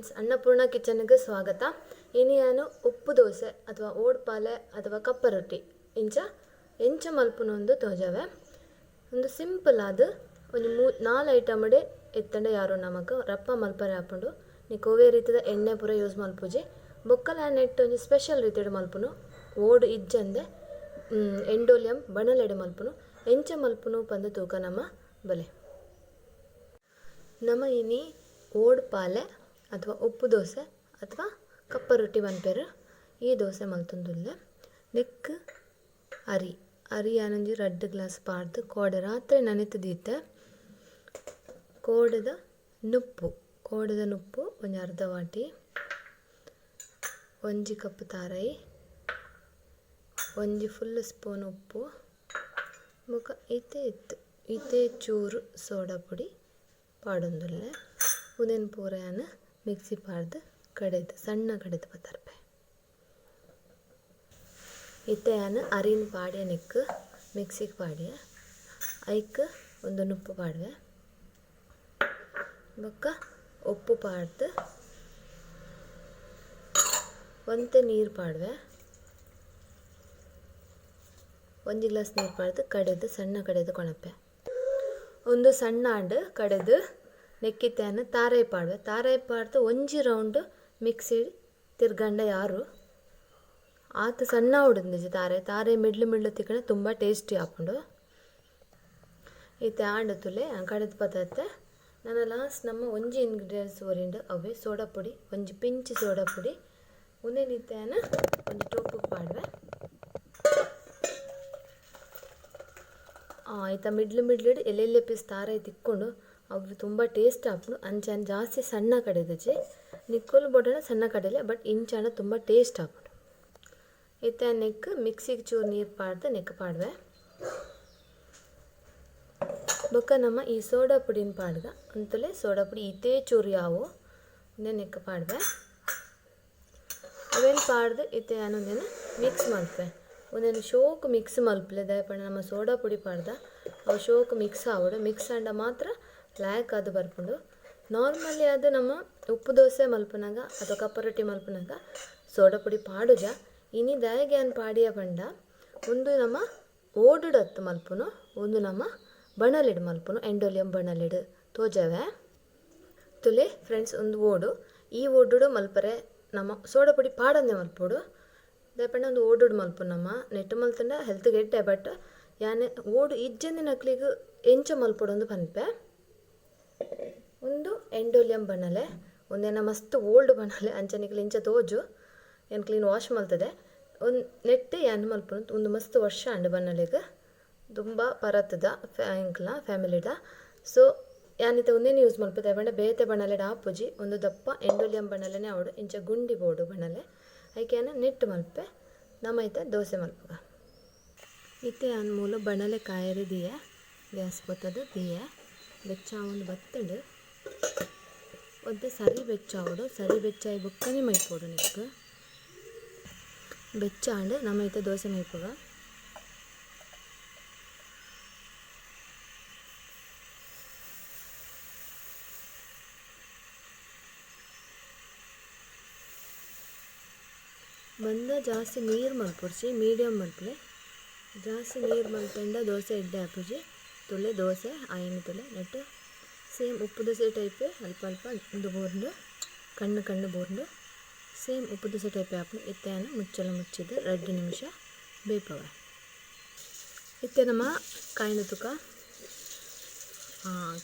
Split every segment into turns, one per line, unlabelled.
Friends, Annapurna ಕಿಚನ್ಗೆ ಸ್ವಾಗತ. ಇನಿಯಾನು ಉಪ್ಪು ದೋಸೆ ಅಥವಾ ಓಡ್ಪಾಲೆ ಅಥವಾ ಕಪ್ಪ ರೊಟ್ಟಿ ಇಂಚ ಎಂಚ ಮಲ್ಪುನೊಂದು ತೋಜವೆ. ಒಂದು ಸಿಂಪಲ್ ಆದ ಒಂಜಿ ನಾಲ್ ಐಟಮ್ ಡೆ ಎತ್ತಂಡ ಯಾರು ನಮಕ್ ರಪ್ಪ ಮಲ್ಪರೆ ಆಪುಂಡು. ನಿಕೋವೇ ರೀತಿದ ಎಣ್ಣೆ ಪೂರ ಯೂಸ್ ಮಲ್ಪುಜಿ. ಬೊಕ್ಕಲ ನೆಟ್ ಒಂಜಿ ಸ್ಪೆಷಲ್ ರೀತಿಡ್ ಮಲ್ಪುನು. ಓಡು ಇಜ್ಜಂದೆ ಎಂಡೋಲಿಯಂ ಬಣಲೆಡ್ ಮಲ್ಪುನು. ಎಂಚ ಮಲ್ಪುನು ಪಂದ್ ತೂಕ ನಮ ಬಲೆ. ನಮ ಇನಿ ಓಡ್ಪಾಲೆ ಅಥವಾ ಉಪ್ಪು ದೋಸೆ ಅಥವಾ ಕಪ್ಪ ರೊಟ್ಟಿ ಪನ್ಪೆರ್. ಈ ದೋಸೆ ಮಲ್ತೊಂದುಲ್ಲೆ. ನೆಕ್ಕ್ ಅರಿ ಅರಿ ಯಾನೊಂಜಿ ರಡ್ಡ್ ಗ್ಲಾಸ್ ಪಾಡ್ದ್ ಕೋಡೆ ರಾತ್ರೆ ನನೆತ್ ದೀತೆ. ಕೋಡೆದ ನುಪ್ಪು ಕೋಡೆದ ನುಪ್ಪು ಒಂಜಿ ಅರ್ಧ ವಾಟಿ, ಒಂಜಿ ಕಪ್ ತಾರೈ, ಒಂಜಿ ಫುಲ್ ಸ್ಪೂನ್ ಉಪ್ಪು, ಬೊಕ ಇತ್ತೆ ಇತ್ತು ಇತ್ತೆ ಚೂರು ಸೋಡಾ ಪೊಡಿ ಪಾಡೊಂದುಲ್ಲೆ. ಉಂದೆನ್ ಪೂರ ಯಾನ್ ಮಿಕ್ಸಿ ಪಾಡ್ದ್ ಕಡೆದ್ ಸಣ್ಣ ಕಡೆದ್ ಪತರ್ಪೆ. ಇತ್ತೆ ಯಾನ್ ಅರಿನ್ ಪಾಡ್ಯ ನೆಕ್ಕ್ ಮಿಕ್ಸಿಗ್ ಪಾಡ್ಯ. ಐಕ್ ಒಂದು ನುಪ್ಪು ಪಾಡ್ವೆ. ಬೊಕ್ಕ ಉಪ್ಪು ಪಾಡ್ದ್ ಒಂತೆ ನೀರು ಪಾಡ್ವೆ. ಒಂಜಿ ಗ್ಲಾಸ್ ನೀರು ಪಾಡ್ದ್ ಕಡೆದ್ ಸಣ್ಣ ಕಡೆದ್ ಕೊಣಪೆ. ಒಂದು ಸಣ್ಣ ಆಂಡ್ ಕಡೆದ್ ನೆಕ್ಕಿತ್ಯಾನ್ ತಾರಾಯಿ ಪಾಡ್ವೆ. ತಾರಾಯಿ ಪಾಡ್ದ್ ಒಂಜಿ ರೌಂಡ್ ಮಿಕ್ಸಿ ತಿರ್ಗಂಡ ಯಾರು ಆತ್ ಸಣ್ಣ ಉಡುಂದಿಜಿ ತಾರಾಯಿ ತಾರಾಯಿ ಮಿಡ್ಲು ಮಿಡ್ಲು ತಿಕ್ಕಂಡ ತುಂಬ ಟೇಸ್ಟಿ ಆಪುಂಡು. ಇತ್ತೆ ಆಂಡ್ ತುಲೆ ಕಡೆದ್ ಪತತ್ತೆ. ನನ ಲಾಸ್ಟ್ ನಮ್ಮ ಒಂಜಿ ಇಂಗ್ರೀಡಿಯೆಂಟ್ಸ್ ಒರಿಂಡ್ ಅವ್ವೆ ಸೋಡಾ ಪೊಡಿ, ಒಂಜಿ ಪಿಂಚ್ ಸೋಡಾ ಪೊಡಿ. ಉಂದೆನ್ ಇತ್ತೆ ಯಾನ್ ಒಂಜಿ ಟೋಪುಗ್ ಪಾಡ್ವೆ. ಐತ ಮಿಡ್ಲು ಮಿಡ್ಲುಡ್ ಎಲ್ಲೆಲ್ಲೆ ಪೀಸ್ ತಾರಾಯಿ ತಿಕ್ಕೊಂಡು ಅವು ತುಂಬ ಟೇಸ್ಟ್ ಆಪುಂಡು. ಅಂಚಾನ್ ಜಾಸ್ತಿ ಸಣ್ಣ ಕಡೆದಜಿ ನಿಕ್ಕುಲು ಬೊಡಣ ಸಣ್ಣ ಕಡೆಲೆ, ಬಟ್ ಇಂಚಾನ ತುಂಬ ಟೇಸ್ಟ್ ಆಪುಂಡು. ಇತ್ತೆ ನೆಕ್ ಮಿಕ್ಸಿಗ್ ಚೂರು ನೀರು ಪಾಡ್ದು ನೆಕ್ ಪಾಡ್ವೆ. ಬೊಕ್ಕ ನಮ್ಮ ಈ ಸೋಡಾ ಪುಡಿನ ಪಾಡ್ಗ ಅಂತಲೇ ಸೋಡಾ ಪುಡಿ ಇತೇ ಚೂರು ಯಾವು ಉಂದೆನ್ ನೆಕ್ ಪಾಡ್ವೆ. ಅವೇನು ಪಾಡ್ದು ಇತ್ತೆ ಯಾನ್ ಉಂದೆನ್ ಮಿಕ್ಸ್ ಮಲ್ಪೆ. ಉಂದೆನ್ ಶೋಕ್ ಮಿಕ್ಸ್ ಮಲ್ಪಲೆ ದಾಯೆ ಪಂಡ ನಮ್ಮ ಸೋಡಾ ಪುಡಿ ಪಾಡ್ದ ಅವು ಶೋಕ್ ಮಿಕ್ಸ್ ಆವೊಡು. ಮಿಕ್ಸ್ ಆಂಡ ಮಾತ್ರ ಲಾಯ್ಕ್ ಆದ್ ಬರ್ಪುಂಡು. ನಾರ್ಮಲಿ ಆದ್ ನಮ್ಮ ಉಪ್ಪು ದೋಸೆ ಮಲ್ಪುನಗ ಅಥವಾ ಕಪ್ಪ ರೊಟ್ಟಿ ಮಲ್ಪುನಗ ಸೋಡಾ ಪುಡಿ ಪಾಡುಜ. ಇನಿ ದಾಯೆಗ್ ಯಾನ್ ಪಾಡಿಯ ಪಂಡ ಉಂದು ನಮ್ಮ ಓಡುಡತ್ತ್ ಮಲ್ಪುನು, ಉಂದು ನಮ್ಮ ಬಣಲೆಡ್ ಮಲ್ಪುನು, ಎಂಡೋಲಿಯಂ ಬಣಲೆಡ್ ತೋಜವೆ. ತುಲೆ ಫ್ರೆಂಡ್ಸ್, ಉಂದು ಓಡು. ಈ ಓಡುಡು ಮಲ್ಪರೆ ನಮ್ಮ ಸೋಡಾ ಪುಡಿ ಪಾಡಂದೆ ಮಲ್ಪೊಡು. ದಾಯೆ ಪಂಡ ಉಂದು ಓಡುಡು ಮಲ್ಪುನು ನಮ್ಮ ನೆಟ್ ಮಲ್ತಂಡ ಹೆಲ್ತ್ಗ್ ಎಡ್ಡೆ, ಬಟ್ ಯಾನ್ ಓಡು ಇಜ್ಜಂದಿನಕ್ಲೆಗ್ ಎಂಚ ಮಲ್ಪೊಡು ಪನ್ಪೆ. ಉಂದು ಎಂಡೋಲಿಯಂ ಬಣಲೆ. ಉಂದೆನ ಮಸ್ತ್ ಓಲ್ಡ್ ಬಣಲೆ, ಅಂಚ ನಿಕ್ಲ್ ಇಂಚ ತೋಜು. ಯಾನ್ ಕ್ಲೀನ್ ವಾಶ್ ಮಲ್ತದೆ. ಉಂದು ನೆಟ್ ಯಾನ್ ಮಲ್ಪುನು. ಉಂದು ಮಸ್ತ್ ವರ್ಷ ಆಂಡ್ ಬಣಲೆಗ್, ದುಂಬ ಪರತ್ದ ಎಂಕ್ಲ ಫ್ಯಾಮಿಲಿದ. ಸೊ ಯಾನ್ ಇತ್ತೆ ಉಂದೆನ್ ಯೂಸ್ ಮಲ್ಪುವೆ. ದಾಯೆ ಪಂಡ ಬೇತೆ ಬಣಲೆಡ್ ಆಪುಜಿ. ಉಂದು ದಪ್ಪ ಎಂಡೋಲಿಯಂ ಬಣಲೆನೆ ಆವೊಡು. ಇಂಚ ಗುಂಡಿ ಬೋಡು ಬಣಲೆ. ಐಕ್ ಯಾನ್ ನೆಟ್ ಮಲ್ಪೆ. ನಮ ಇತ್ತೆ ದೋಸೆ ಮಲ್ಪುಗ. ಇತ್ತೆ ಯಾನ್ ಮೂಲು ಬಣಲೆ ಕಾಯೆರೆ ದೀಯೆ. ಗ್ಯಾಸ್ ಪೊತ್ತದು ದೀಯೆ. ಬೆಚ್ಚ ಆವೊಂದು ಬತ್ತುಂಡು. ಒಂತೆ ಸರಿ ಬೆಚ್ಚ ಆವೊಡು. ಸರಿ ಬೆಚ್ಚ ಆಯಿ ಬೊಕ್ಕನೆ ಮೈಪೊಡು ನೆಕ್ಕ್. ಬೆಚ್ಚ ಆಂಡ್ ನಮ ಇತ್ತೆ ದೋಸೆ ಮೈಪುಗ. ಬಂದ ಜಾಸ್ತಿ ನೀರು ಮಲ್ಪೊಡ್ಚಿ, ಮೀಡಿಯಮ್ ಮಲ್ಪುಲೆ. ಜಾಸ್ತಿ ನೀರು ಮಲ್ತಂಡ ದೋಸೆ ಎಡ್ಡೆ ಆಪುಜಿ. ತುಲೆ ದೋಸೆ ಆಯಿನ ತುಲೆ ನೆಟ್ ಸೇಮ್ ಉಪ್ಪು ದೋಸೆ ಟೈಪ್ ಅಲ್ಪ ಅಲ್ಪ ಉಂದು ಬೋರ್ಂಡು, ಕಣ್ಣು ಕಣ್ಣು ಬೋರ್ಂಡು. ಸೇಮ್ ಉಪ್ಪು ದೋಸೆ ಟೈಪ್ ಆಪುಂಡು. ಇತ್ತೆ ಯಾನ್ ಮುಚ್ಚಳ ಮುಚ್ಚಿದ್ 2 ನಿಮಿಷ ಬೇಪವೆ. ಇತ್ತೆ ನಮ್ಮ ಕಾಯಿನ ತುಕ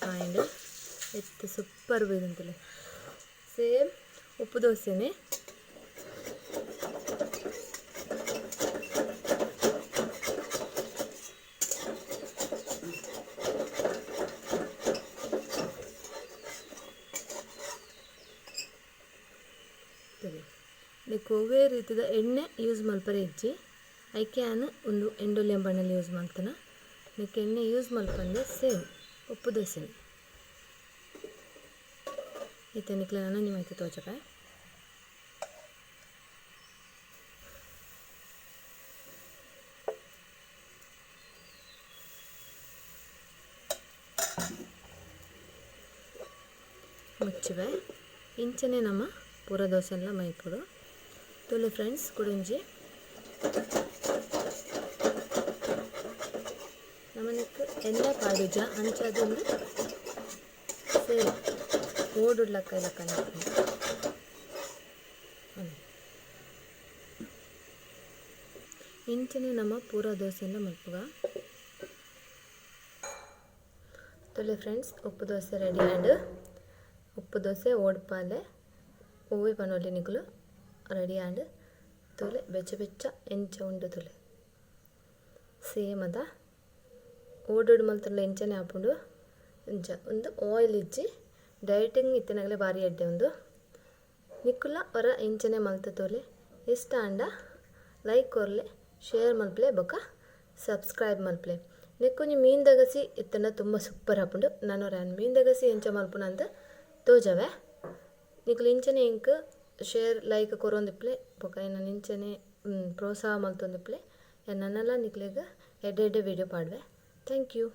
ಕಾಯಿಂಡ್ ಎತ್ತು ಸೂಪರ್ ಬೈದಂತಲೆ. ಸೇಮ್ ಉಪ್ಪು ದೋಸೆನೆ. ನೆಕ್ಕ್ ಒವ್ವೇ ರೀತಿದ ಎಣ್ಣೆ ಯೂಸ್ ಮಲ್ಪರೆ ಇಜ್ಜಿ. ಐಕೆ ಯಾನ್ ಉಂದು ಎಂಡೋಲಿಯಂ ಬಣಲೆ ಯೂಸ್ ಮಲ್ತನ. ನೆಕ್ಕ್ ಎಣ್ಣೆ ಯೂಸ್ ಮಲ್ಪಂದೆ ಸೇಮ್ ಉಪ್ಪು ದೋಸೆನೆ. ಇತ್ತೆ ನಿಕ್ಲೆ ನನೊಂಜಿ ಮೈತ್ ತೋಜಪೆ. ಮುಚ್ಚುವೆ. ಇಂಚನೆ ನಮ ಪೂರ ದೋಸೆನ್ಲ ಮೈಪೊಡು. ತೂಲೆ ಫ್ರೆಂಡ್ಸ್, ಕುಡೊಂಜಿ ನಮನಕ್ ಎಣ್ಣೆ ಪಾಡುಜ, ಅಂಚಾದ್ ಉಂದು ಸೇಮ್ ಓಡುಡ್ಲಕ್ಕ ಲಕ್ಕನೆ. ಇಂಚನೆ ನಮ ಪೂರ ದೋಸೆನ್ಲ ಮಲ್ಪುಗ. ತೂಲೆ ಫ್ರೆಂಡ್ಸ್, ಉಪ್ಪು ದೋಸೆ ರೆಡಿ ಆಂಡ್. ಉಪ್ಪು ದೋಸೆ, ಓಡ್ಪಾಲೆ, ಒವ್ವೆ ಪನೊಲಿ ನಿಕುಲು, ರೆಡಿ ಆಂಡ್. ತೂಲೆ, ಬೆಚ್ಚ ಬೆಚ್ಚ ಎಂಚ ಉಂಡು ತೂಲೆ. ಸೇಮ್ ಅದ, ಓಡೋಡು ಮಲ್ತುಂಡ ಇಂಚನೆ ಆಪುಂಡು. ಇಂಚ ಉಂದು ಆಯಿಲ್ ಇಜ್ಜಿ, ಡಯಟಿಂಗ್ ಇತ್ತಿನಗಲೆ ಬಾರಿ ಎಡ್ಡೆ ಉಂದು. ನಿಕುಲ ಒರ ಇಂಚನೆ ಮಲ್ತ್ ತೂಲೆ. ಇಷ್ಟ ಆಂಡ ಲೈಕ್ ಕೊರ್ಲೆ, ಶೇರ್ ಮಲ್ಪುಲೆ ಬೊಕ ಸಬ್ಸ್ಕ್ರೈಬ್ ಮಲ್ಪುಲೆ. ನೆಕ್ಕೊಂಜಿ ಮೀನ್ದ ಗಸಿ ಇತ್ತ್ಂಡ ತುಂಬ ಸೂಪರ್ ಆಪುಂಡು. ನನ ಒರ ಯಾನ್ ಮೀನ್ದ ಗಸಿ ಎಂಚ ಮಲ್ಪುನ ಅಂದ್ ತೋಜವೆ. ನಿಕುಲು ಇಂಚನೆ ಎಂಕ್ ಶೇರ್, ಲೈಕ್ ಕೊರೊಂದಿಪ್ಪುಲೆ. ಬೊಕ ಎನನ್ ಇಂಚನೆ ಪ್ರೋತ್ಸಾಹ ಮಲ್ತೊಂದಿಪ್ಪುಲೆ. ಯಾನ್ ನನಲ ನಿಕ್ಲೆಗ್ ಎಡ್ಡೆ ಎಡ್ಡೆ ವಿಡಿಯೋ ಪಾಡ್ವೆ. Thank you.